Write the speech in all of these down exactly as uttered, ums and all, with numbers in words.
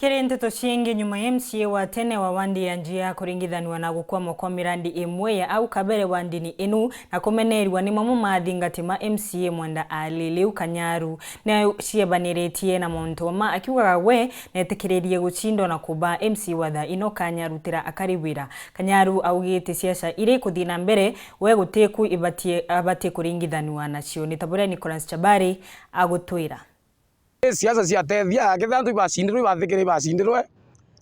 Kiri nteto ciingi, nyuma ya M C A wa tene wa wandi ya Njia kuringithanua na gukwama kwa mirandi imwe ya au kabere wandini inu na kumeneerua ni mamwe ma athingati ma M C A Mwenda Ali, riu Kanyaru ni aciebaniritie na mauntu mama, akiugaga we netikiririe gucindwa na kuba M C A wa thaa ino kanya arutira akari wira. Kanyaru augite siasa iri kuthii na mbere, we gutiku ibatie, abatie kuringithanua nacio. Ni ta buria Nicholas Chabari agutwira. Siasa ciatethia, kethira antu ibacindirwe, ibathikire, ibacindirwe,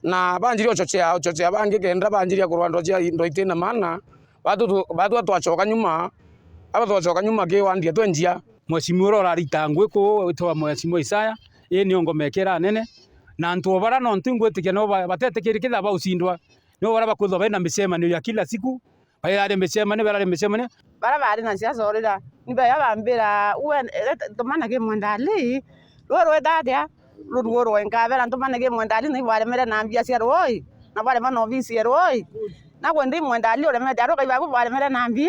na banjiria uchochea, uchochea bangi kenda banjiria kurwa ndo cia, ndo itina maana, batu tu-, batu twachoka nyuma, aba twachoka nyuma ki wandia twenjia. Mheshimiwa uria urarita ngugi kuu witwa Mheshimiwa Isaya, ii nio ngoma ikira nene, na antu o bara nontu ingwitikia no ba-, batetikiri kethira baucindwa, no bara bakwithwa bena micemanio ya kila siku, Bairari micemanio, barari micemanio. Bara bari na siasa orira, ni baya bambira, "Ue, reta, ntumane ki Mwenda Ali, ruu rwita atia, ruruurwe?" Nkabera, "Ntumane ki Mwenda Ali, na ibwaremere na mbia cia ruui, na bwarema na obisi ya ruui. Na kwendi Mwenda Ali uremete, arukai baku bwaremere na mbi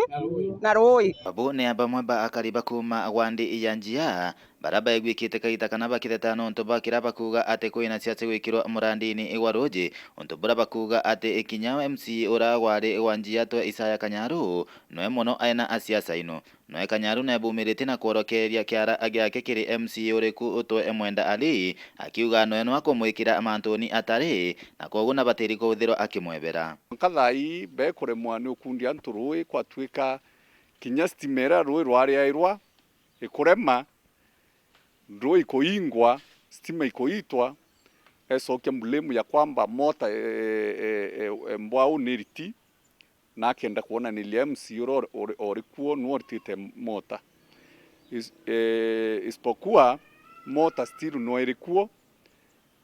na ruui." Babu ni bamwe ba akari ba kuuma wandi ya Njia, bara baigwikite kaita kana bakitheta nontu bwa kiria bakuuga ati kwina siasa gwikirwa murandini gwa ruuji, untu buria bakuuga ati kinya M C A uria wari wa Njia twe Isaya Kanyaru, noe mono aina a siasa ino. Noe Kanyaru nebumiritie na kworokeria kiara giake kiri M C A uriku utwe Mwenda Ali, akiuga noe no akumwikira mantuni atari, na kwoguo nabatiri kuthirwa akimwebera. Mwanka thaa ii bekuremwa ni ukundia antu ruui, kwatuika kinya stima iria ruui rwariairwa ikurema, ndruu ikuingwa, stima ikuitwa, ecokia blame ya kwamba mota, e, e, e, e, mbwau ni riti, na akenda kwonaniria M C A uria ori, ori, ori kuo nwe oritite mota. Is-, e, isipokuwa mota still nwe iri kuo,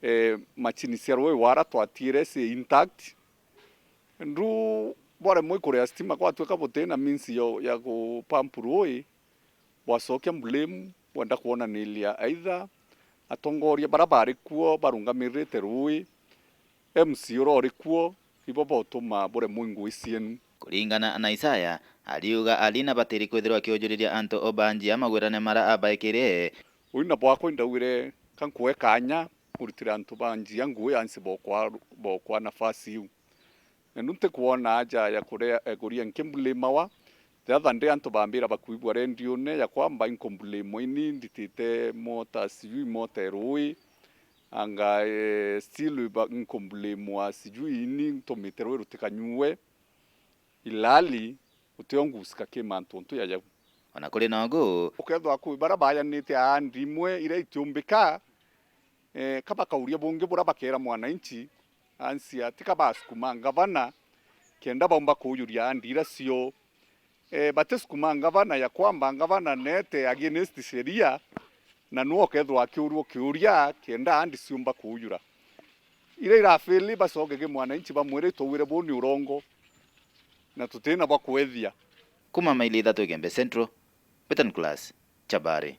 e, machini cia ruui wara twatiire ci intact. Ndruu bwaremwe kuria stima, gwatuika butina means ya, ya ku pump ruui, bwacokia blame, bwenda kwonaniria either atongoria bara bari kuo barungamirite ruui, M C A uria uri kuo, ibo botuma buremwe ngugi cienu. Kuringana na Isaya, ariuga Ali nabatiri kwithirwa akiujuriria antu o ba Njia magwirane mara abaikire. Uu na bwakwa indaugire ka nkue kanya kurutira antu ba Njia ngugi ansi bokwa, bokwa nafasi iu. Nontu ntikwona aja ya kuria, ya kuria nkimbulamawa, the other day antu bambira bakwigua rendione ya kwamba inkumbulamwa ini nditite mota, sijui mota e ruui, anga, eh, still ba-, nkumbulamwa sijui ini ntumite ruui rutikanyue, ilali utio ngusika ki mantu untu ya jau. Ona kuri nogu, ukethwa kwi bara bayanite aandi imwe iria itiumbika, eh, ka bakauria bungi buria bakera mwananchi, ansia, tika basukuma ngavana kenda baumba kuujuria aandi iria cio. Eh, batisukuma ngavana ya kwamba ngavana neete against sheria, na nwe ukethwa akiurua kiuria kenda aandi ciumba kuujura. Iria irafeli bacoke ki mwananchi bamwire itwaugire buu ni urongo, na tutina bwa kwethia. Kuma maili ithatu Igembe Central, Betan Class, Chabari.